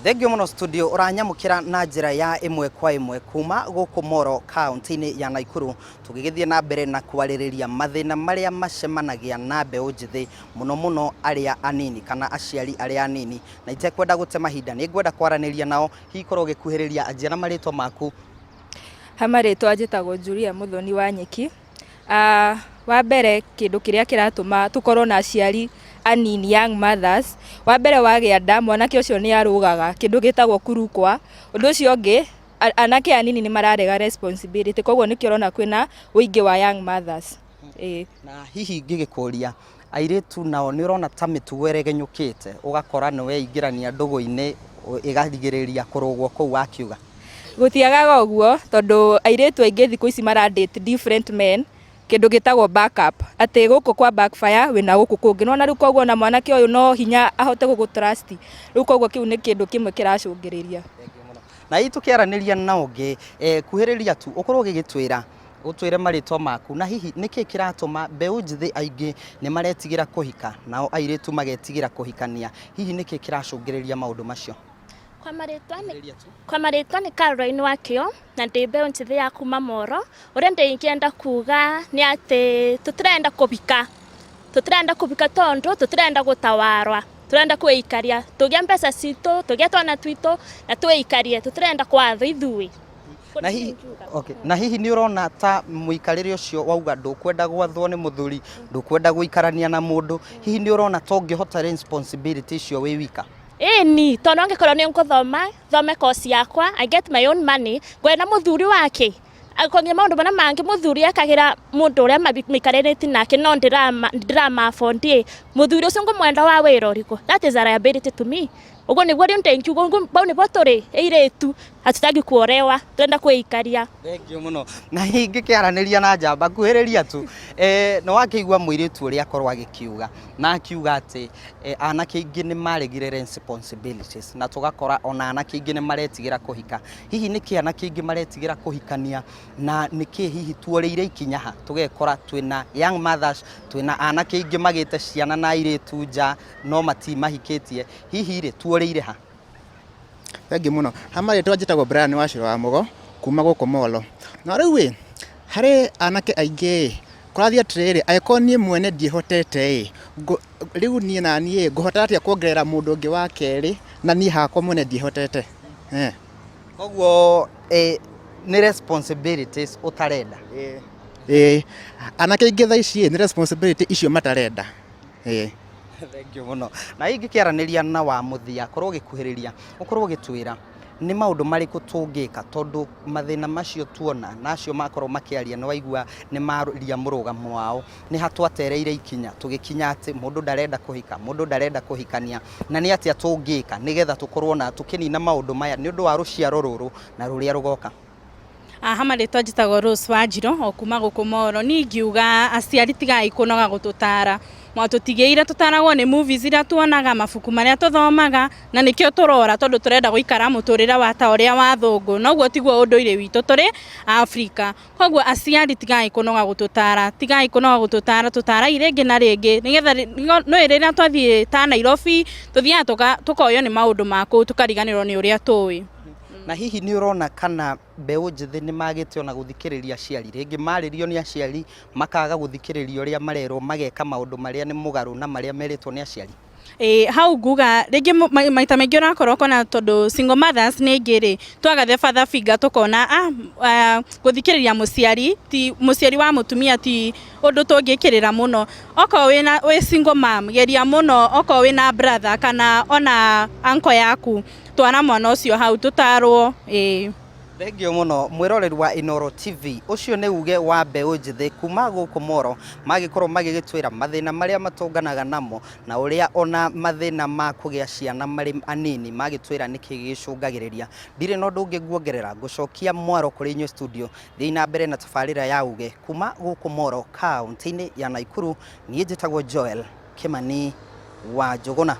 Thengiũ mũno studio ũranyamũkĩra na njĩra ya ĩmwe kwa ĩmwe kuma gũkũ Moro kaunti-inĩ ya Nakuru, tũgĩgĩthiĩ na mbere na kwarĩrĩria mathĩna marĩa macemanagia na mbeũ njĩthĩ, mũno mũno arĩa anini kana aciari arĩa anini. Na itekwenda gũte mahinda nĩ ngwenda kwaranĩria nao, hihi korwo ũgĩkuhĩrĩria anjia na marĩtwa maku. Ha marĩtwa njĩtagwo Julia Mũthoni wa Nyeki. Wa mbere kĩndũ kĩrĩa kĩratũma tũkorwo na aciari anini young mothers, wa mbere wagĩa nda mwanake ũcio nĩ arũgaga kĩndũ gĩtagwo kurukwa. Ũndũ ũcio ũngĩ anake anini nĩ mararega responsibility koguo nĩkĩo ũrona kwĩna ũingĩ wa young mothers. Ĩĩ. Na hihi ngĩgĩkũria, airĩtu nao nĩ ũrona ta mĩtugo ĩregenyũkĩte, ũgakora nĩ weingĩrania ndũgũ-inĩ ĩkarigĩrĩria kũrũgwo kũu wakiuga? Gũtiagaga ũguo tondũ airĩtu aingĩ thikũ ici mara date different men, kĩndũ gĩtagwo backup, atĩ gũkũ kwa backfire wĩna gũkũ kũngĩ. Nĩwona rĩu koguo ona mwanake ũyũ no hinya ahote gũgũ trust, rĩu koguo kĩu nĩ kĩndũ kĩmwe kĩracũngĩrĩria. Na hihi tũkĩaranĩria na ũngĩ, kuhĩrĩria tu ũkorwo ũgĩgĩtwĩra, ũtwĩre marĩtwa maku na hihi nĩkĩ kĩratũma mbeũ njĩthĩ aingĩ nĩ maretigĩra kũhika nao airĩtu magetigĩra kũhikania, hihi nĩkĩ kĩracũngĩrĩria maũndũ macio? Kwa marĩtwa nĩ kwa marĩtwa nĩ Caroline Wakĩo na ndĩ mbeũ njĩthĩ ya kuma Moro. Ũrĩa ndĩngĩenda kuga nĩ atĩ tũtirenda kũhika, tũtirenda kũhika tondũ tũtirenda gũtawarwa, tũrenda kwĩikaria, tũgĩe mbeca citũ, tũgĩe twana twitũ na twĩikarie, tũtirenda kwathwo ithuĩ. Na hihi, okay. Na hihi nĩ ũrona ta mũikarĩre ũcio wauga ndũkwenda gwathwo nĩ mũthuri, ndũkwenda gũikarania na mũndũ, hihi nĩ ũrona ta ũngĩhota responsibility icio wĩ wika? Ĩni, tondũ angĩkorwo nĩ ngũthoma, thome course yakwa, I get my own money, ngwenda mũthuri wake, kũngĩ maũndũ marĩa mangĩ mũthuri ekagĩra mũndũ ũrĩa maikarĩte nake no ndĩrama afford ĩ, mũthuri ũcio ngũmwenda wa wĩra ũrĩkũ? That is a liability to me. Ũguo nĩguo rĩu ndingiuga bau nĩbo tũrĩ airĩtu, hatutaki kuolewa, tũrenda kwĩikaria. Thengiũ mũno. Na hihi ngĩkĩaranĩria na njamba kuhĩrĩria tu, nĩ wakĩigua mũirĩtu ũrĩa akorwo agĩkiuga, na akiuga atĩ anake aingĩ nĩ maregire responsibilities na tũgakora ona anake aingĩ nĩ maretigĩra kũhika. Hihi nĩkĩ anake aingĩ maretigĩra kũhikania na nĩkĩ hihi tuorĩire ikinya ha tũgekora twĩna young mothers, twĩna anake aingĩ magĩte ciana na airĩtu nja no matimahikĩtie, hihi rĩ tuorĩire ha? Thengiũ mũno. Ha marĩtwa njĩtagwo Brian Wachira wa Mũgo kuma gũkũ Molo. Na rĩu ĩ, harĩ anake aingĩ ĩ, kũrathiĩ atĩrĩrĩ, angĩkorwo niĩ mwene ndiĩhotete ĩ, rĩu niĩ naniĩ ĩ, ngũhota atĩa kuongerera mũndũ ũngĩ wa kerĩ na niĩ hakwa mwene ndiĩhotete? Koguo nĩ responsibilities ũtarenda? Ĩĩ, anake aingĩ thaa ici ĩ, nĩ responsibility icio matarenda. Ĩĩ. Thengiũ mũno. Na hihi ngĩkĩaranĩria na wa mũthia, korwo ũgĩkuhĩrĩria, ũkorwo ũgĩtwĩra nĩ maũndũ marĩkũ tũngĩka tondũ mathĩna macio tuona na acio makorwo makĩaria nĩ waigua nĩ maria mũrũgamo wao, nĩ ha twatereire ikinya tũgĩkinya atĩ mũndũ ndarenda kũhika, mũndũ ndarenda kũhikania, na nĩ atĩa tũngĩka nĩgetha tũkorwo na tũkĩnina maũndũ maya nĩ ũndũ wa rũciaro rũrũ na rũrĩa rũgoka? Ha marĩtwa njĩtagwo Rose Wanjirũ o kuma gũkũ Moro. Niĩ ingiuga aciari tigai kũnoga gũtũtara. Mwatũtigĩire tũtaragwo nĩ movies iria tuonaga, mabuku marĩa tũthomaga, na nĩkĩo tũrora tondũ tũrenda gũikara mũtũrĩre wa ta ũrĩa wa athũngũ. Na ũguo tiguo ũndũire witũ tũrĩ Africa. Koguo aciari tigai kũnoga gũtũtara, tigai kũnoga gũtũtara, tũtarai rĩngĩ na rĩngĩ nĩgetha nĩũĩ rĩrĩa twathiĩ ta Nairobi, tũthiaga tũkoywo nĩ maũndũ ma kũu tũkariganĩrwo nĩ ũrĩa tũĩ. Na hihi nĩ ũrona kana mbeũ njĩthĩ nĩ magĩte ona gũthikĩrĩria aciari? Rĩngĩ marĩrio nĩ aciari makaga gũthikĩrĩria ũrĩa marerwo mageka maũndũ marĩa nĩ mũgarũ na marĩa merĩtwo nĩ aciari? Ĩĩ hau nguga rĩngĩ maita maingĩ ũrakora ũkona tondũ single mothers nĩ aingĩ rĩ, twaga the father figure tũkona ah gũthikĩrĩria mũciari ti mũciari wa mũtumia ti ũndũ tũngĩkĩrĩra mũno. Okorwo wĩna wĩ single mom geria mũno okorwo wĩna brother kana ona uncle yaku twara mwana ũcio hau tũtarwo ĩĩ. Thengiũ mũno mwĩroreri wa Inooro TV. Ũcio nĩ uge wa mbeũ njĩthĩ kuma gũkũ Moro magĩkorwo magĩgĩtwĩra mathĩna marĩa matũnganaga namo na ũrĩa ona mathĩna ma kũgĩa ciana marĩ anini magĩtwĩra nĩkĩ gĩcũngagĩrĩria. Ndirĩ na ũndũ ũngĩ nguongerera, ngũcokia mwaro kũrĩ inyuĩ studio. Thiĩi na mbere na tabarĩra ya uge kuma gũkũ Moro kaũntĩ-inĩ ya Nakuru. Niĩ njĩtagwo Joel Kĩmani wa Njũgũna.